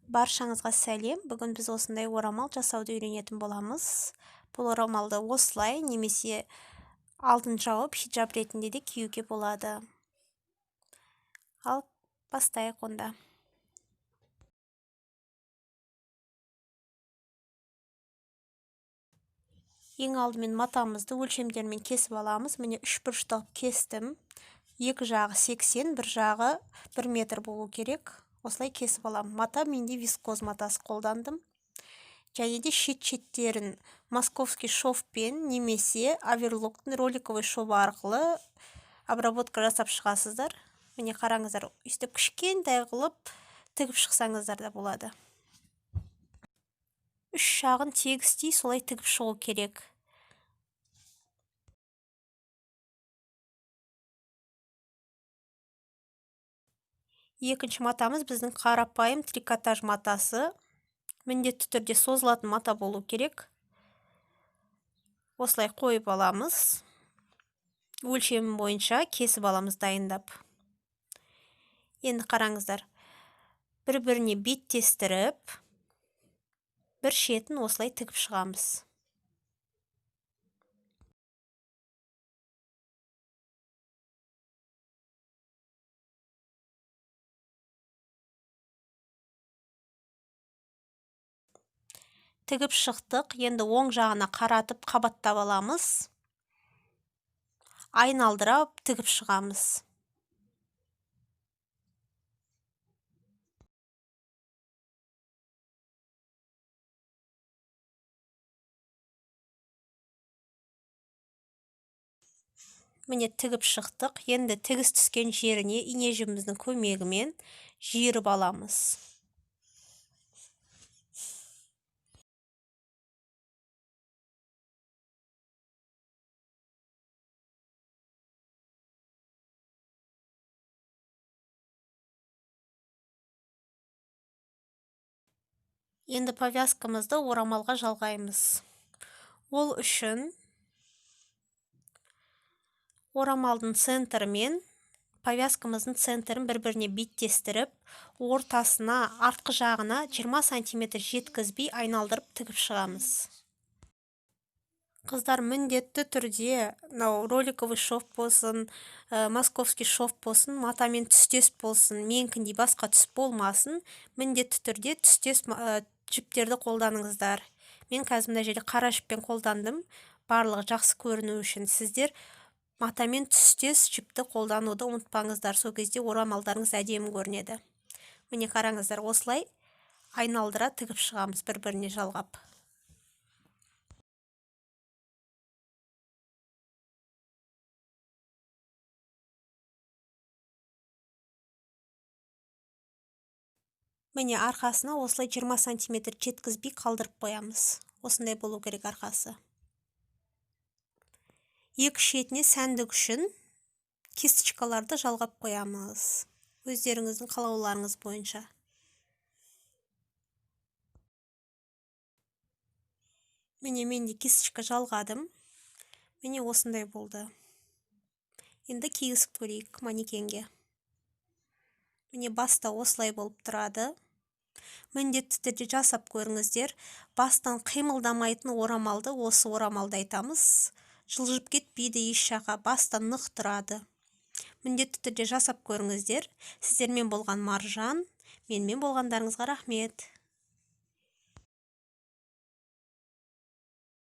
Баршаңызға сәлем! Бүгін біз осындай орамал жасауды үйренетін боламыз. Бұл орамалды осылай немесе алдын жауып хиджаб ретінде де киюге болады. Ал бастайық онда. Ең алдымен матамызды өлшемдермен кесіп аламыз. Міне, үш бұрыштап кестім. Екі жағы 80, бір жағы 1 метр болу керек. Осылай кесіп аламын. Мата менде вискоз матасы қолдандым. Және де шет-шеттерін московский шовпен немесе оверлоктың роликовый шовы арқылы обработка жасап шығасыздар. Міне, қараңыздар, өйстіп кішкентай қылып тігіп шықсаңыздар да болады. Үш жағын тегістей солай тігіп шығу керек. Екінші матамыз біздің қарапайым трикотаж матасы. Міндетті түрде созылатын мата болу керек. Осылай қойып аламыз. Өлшемі бойынша кесіп аламыз дайындап. Енді қараңыздар, бір-біріне беттестіріп, бір шетін осылай тігіп шығамыз. Тігіп шықтық. Енді оң жағына қаратып қабаттап аламыз. Айналдырап тігіп шығамыз. Міне, тігіп шықтық. Енді тігіс түскен жеріне ине жібіміздің көмегімен жиырып аламыз. Енді повязкамызды орамалға жалғаймыз. Ол үшін орамалдың центрі мен повязкамыздың центрін бір-біріне беттестіріп, ортасына, артқы жағына 20 сантиметр жеткізбей айналдырып тігіп шығамыз. Қыздар, міндетті түрде мынау роликовый шов болсын, московский шов болсын, матамен түстес болсын, менікіндей басқа түс болмасын, міндетті түрде түстес жіптерді қолданыңыздар. Мен қазір мына жерде қара жіппен қолдандым, барлығы жақсы көріну үшін. Сіздер матамен түстес жіпті қолдануды ұмытпаңыздар, сол кезде орамалдарыңыз әдемі көрінеді. Міне, қараңыздар, осылай айналдыра тігіп шығамыз бір-біріне жалғап. Міне, арқасына осылай 20 сантиметр жеткізбей қалдырып қоямыз. Осындай болу керек арқасы. Екі шетіне сәндік үшін кисточкаларды жалғап қоямыз. Өздеріңіздің қалауларыңыз бойынша. Міне, мен де кисточка жалғадым. Міне, осындай болды. Енді кигізіп көрейік манекенге. Міне, баста осылай болып тұрады. Міндетті түрде жасап көріңіздер. Бастан қимылдамайтын орамалды осы орамалды айтамыз. Жылжып кетпейді еш жаққа, бастан нық тұрады. Міндетті түрде жасап көріңіздер. Сіздермен болған Маржан, менімен болғандарыңызға рахмет.